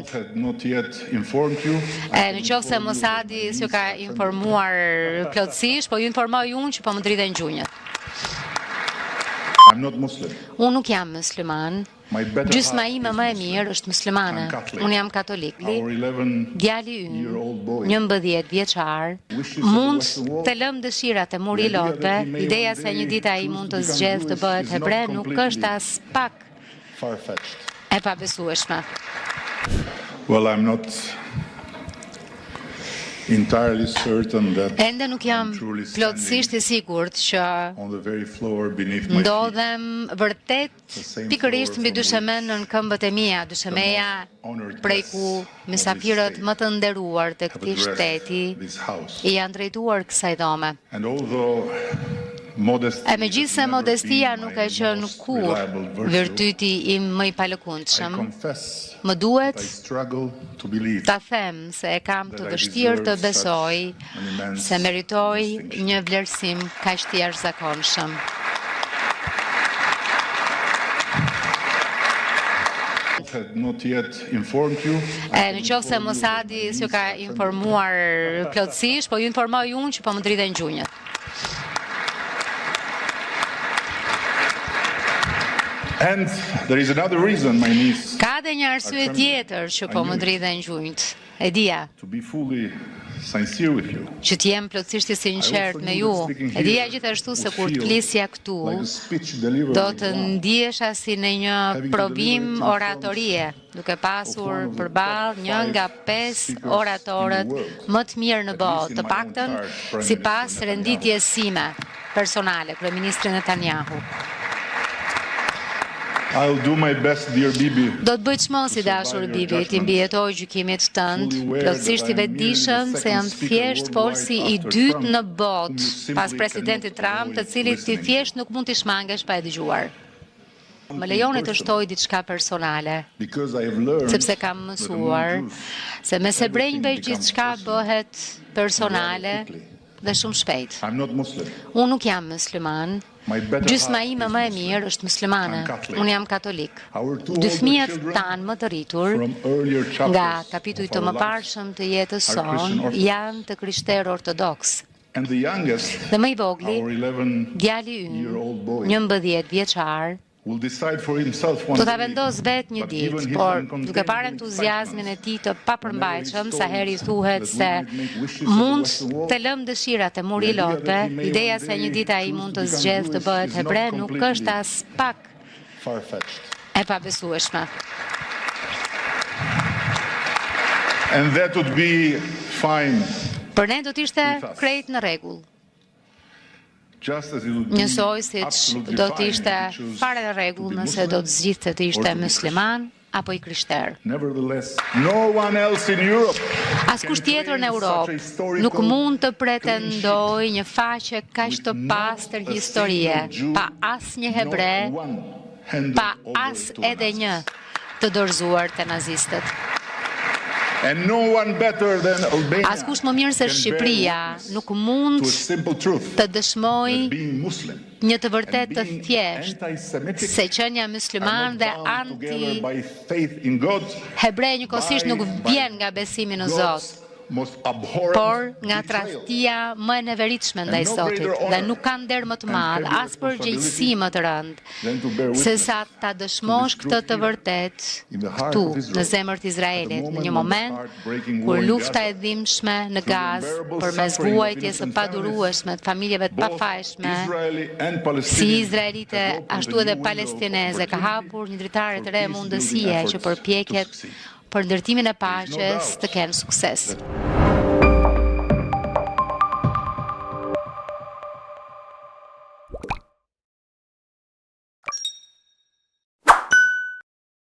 gjunjët. E në qoftë se Mossadi s'ju ka informuar plotësisht, po ju informoj unë që po më dridhen gjunjët. Unë nuk jam musliman. Gjysma ime më e mirë është muslimane. Unë jam katolik. Djali ynë, 11 vjeçar, mund të lëmë dëshirat te muri i lotëve, ideja se një ditë ai mund të zgjedhë të bëhet hebre nuk është aspak e pabesueshme. Well, I'm not entirely certain that Ende nuk jam plotësisht i sigurt që ndodhem vërtet pikërisht mbi dyshemenë nën këmbët e mia, dyshemeja prej ku mysafirët më të nderuar të këtij shteti i janë drejtuar kësaj dhome. E megjithëse modestia nuk ka qenë kurrë virtyti im më i palëkundshëm, më duhet ta them se e kam të vështirë të besoj se meritoj një vlerësim kaq të jashtëzakonshëm. E në qoftë se Mossadi s'ju ka informuar plotësisht, po ju informoj unë që po më dridhen gjunjët. And there is another reason my knees Ka dhe një arsye tjetër që po më dridhen gjunjët. E dija. To be fully sincere with you. Që të jem plotësisht i sinqert me ju, e dija gjithashtu se kur të flisja këtu, do të ndihesha si në një provim oratorie, duke pasur përballë një nga pesë oratorët më të mirë në botë, të paktën sipas renditjes sime personale, kryeministri Netanyahu. I'll do my best, dear Bibi. Do të bëj çmos i dashur Bibi, t'i mbijetoj gjykimit tënd, plotësisht i vetëdijshëm se jam thjesht folësi i dytë në botë pas presidentit Trump, të cilit ti thjesht nuk mund t'i shmangesh pa e dëgjuar. Më lejoni të shtoj diçka personale, sepse kam mësuar se mes hebrenjve gjithçka bëhet personale dhe shumë shpejt. Unë nuk jam musliman. Gjysma ime më e mirë është muslimane. Unë jam katolik. Dy fëmijët tanë më të rritur nga kapituj të mëparshëm të jetës sonë janë të krishterë ortodoks. Dhe më i vogli, djali ynë, 11 vjeçar, do ta vendosë vetë një ditë, por duke parë entuziazmin e tij të papërmbajtshëm sa herë i thuhet se mund të lëmë dëshirat te muri i lotëve, ideja se një ditë ai mund të zgjedhë të bëhet hebre nuk është aspak e pabesueshme. And that would be fine. Për ne do të ishte krejt në rregull. Njësoj siç do të ishte fare në rregull nëse do të zgjidhte të ishte musliman apo i krishterë. Askush tjetër në Europë nuk mund të pretendojë një faqe kaq të pastër historie, pa asnjë hebre, pa as edhe një të dorëzuar te nazistët. Askush më mirë se Shqipëria nuk mund të dëshmojë një të vërtetë të thjeshtë se qenia musliman dhe anti hebre njëkohësisht nuk vjen nga besimi në Zot, por nga tradhtia më e neveritshme ndaj Zotit dhe nuk ka nder më të madh, as përgjegjësi më të rëndë, sesa ta dëshmosh këtë të vërtetë këtu, në zemër të Izraelit, në një moment kur lufta e dhimbshme në Gazë, përmes vuajtjes së padurueshme të familjeve të pafajshme, si izraelite ashtu edhe palestineze, ka hapur një dritare të re mundësie që përpjekjet për ndërtimin e paqes të kenë sukses.